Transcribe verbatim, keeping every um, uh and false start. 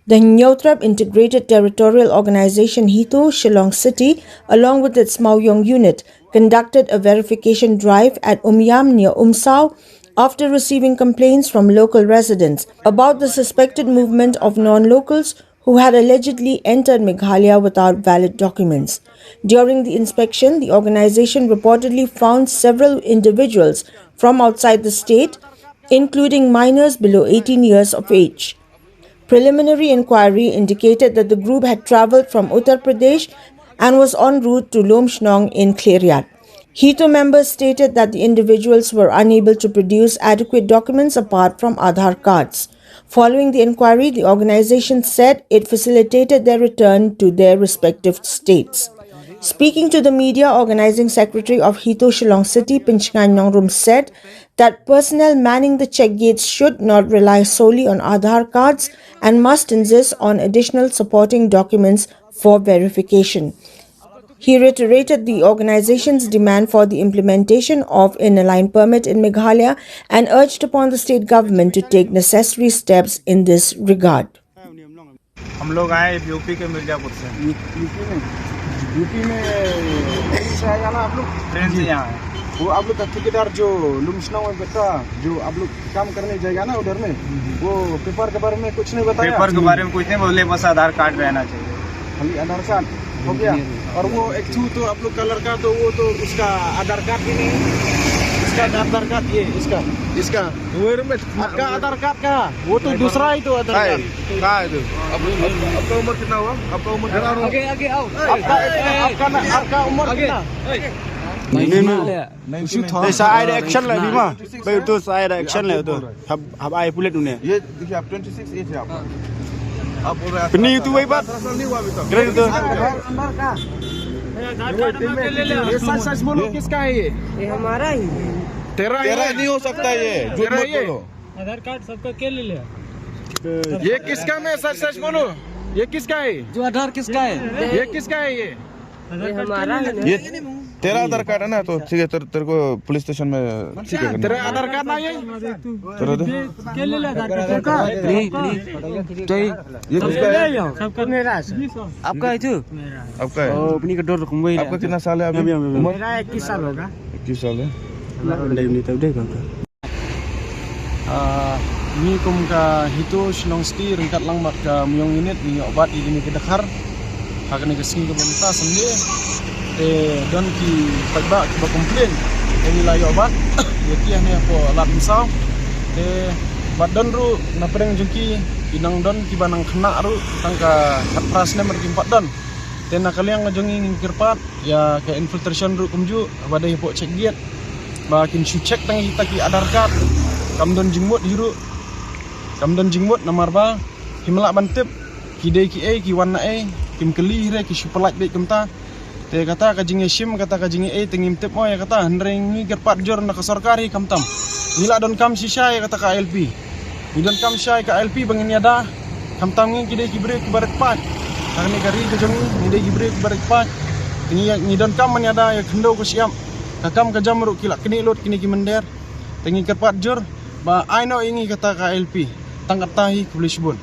The Hynñiewtrep Integrated Territorial Organization HITO Shillong City, along with its Mawiong unit, conducted a verification drive at Umiam near Umsaw after receiving complaints from local residents about the suspected movement of non-locals who had allegedly entered Meghalaya without valid documents. During the inspection, the organization reportedly found several individuals from outside the state, including minors below eighteen years of age. Preliminary inquiry indicated that the group had traveled from Uttar Pradesh and was en route to Lumshnong in Khliehriat. HITO members stated that the individuals were unable to produce adequate documents apart from Aadhaar cards. Following the inquiry, the organization said it facilitated their return to their respective states. Speaking to the media, organizing secretary of HITO Shillong City, Pinchngaiñ Nongrum, said that personnel manning the check gates should not rely solely on Aadhaar cards and must insist on additional supporting documents for verification. He reiterated the organization's demand for the implementation of Inner Line Permit in Meghalaya and urged upon the state government to take necessary steps in this regard. हम लोग आए यूपी के मिर्जापुर से। यूपी में यूपी में ट्रेन से आएगा ना आप लोग? ट्रेन से यहाँ आए। वो आप लोग का ठेकेदार जो लुमसना में बैठा, जो आप लोग काम करने जाएगा ना उधर में, वो पेपर के बारे में कुछ नहीं बताया? पेपर के बारे में कुछ नहीं बोले, बस आधार कार्ड रहना चाहिए। खाली आधार कार्ड हो गया। और वो एक ठू तो आप लोग का लड़का, तो वो तो उसका आधार कार्ड भी नहीं, इसका आधार कार्ड, ये इसका इसका Where में आपका आधार कार्ड कहाँ? वो तो दूसरा ही तो आधार कार्ड। कहाँ है तू? आपका उम्र कितना हुआ? आपका उम्र कितना हुआ? आगे आगे आओ। आपका आपका आपका उम्र कितना? Sa ai da action la bima. Bai tu sa ai da action la tu. Hab hab ai pulit dunia. ये देखिए, आप ट्वेंटी सिक्स एज है आपका। आप बोल रहे हैं Pini tu bai bat. अठारह साल नहीं हुआ अभी तक। Keren tu. ये सच सच बोलो, किसका है ये? ये हमारा ही है। तेरा तेरा है? नहीं हो सकता ये, झूठ तेरा मत ये? बोलो। आधार कार्ड सबका क्या ले लिया? ये किसका में सच सच बोलो, ये किसका है? जो आधार किसका है? ये किसका है ये? ये हमारा है ना। ये तेरा आधार कार्ड है ना, तो ठीक है, तेरे, तेरे को पुलिस स्टेशन में ठीक है करना। तेरा आधार कार्ड ना ये? तेरा तो क्या ले लिया आधार कार्ड सबका? नहीं नहीं चाहिए। ये किसका है? सबका मेरा है। आपका है तू? आपका है? अपनी का डर रखूंगा। आपका कितना साल है अभी? उम्र मेरा इक्कीस साल होगा। इक्कीस साल है। Ngi kum ka HITO Shillong City ryngkat lang bad ka Mawiong Unit ngi ïoh bat ïa kine ki dkhar ha kane ka sngi kaba mynta Sunday. Te don ki paidbah kiba complain, te ngi la ïoh bat ïa ki hangne hapoh Lad Umsaw. Te bad don ruh na pdeng jong ki, ki nang don kiba nang khynnah ruh, tang ka khatphra snem ruh kim pat don. Te na ka liang jong ngi ngi kyrpad ïa ka infiltration ruh kumjuh, ba dei hapoh check gate, ba kin shu check tang kita ki Aadhaar card. Kam don jingmut hi ruh, kam don jingmut namar ba kim lah ban tip ki dei kiei, ki wan na ei, kim kylli hi re, ki shu pyllait beit kumta. Te kata ka jingïashim, kata ka jingïaei te ngim tip mo ïa kata, hynrei ngi kyrpad jur na ka sorkar hi khamtam. Ngi la donkam shisha ïa kata ka ILP. Ngi donkam shisha ïa ka ILP ba ngin ïada. Khamtam ngi ki dei ki briew kiba rit paid. Ha kane ka ri ka jong ngi, ngi dei ki briew kiba rit paid. Te ngi, ngi donkam ban ïada ïa ka khyndew ka shyiap. Ka kam ka jam ruh ki la knieh lut kine ki mynder. Te ngi kyrpad jur ba ai noh ïa ngi kata ka ILP. Tang kata hi, khublei shibun.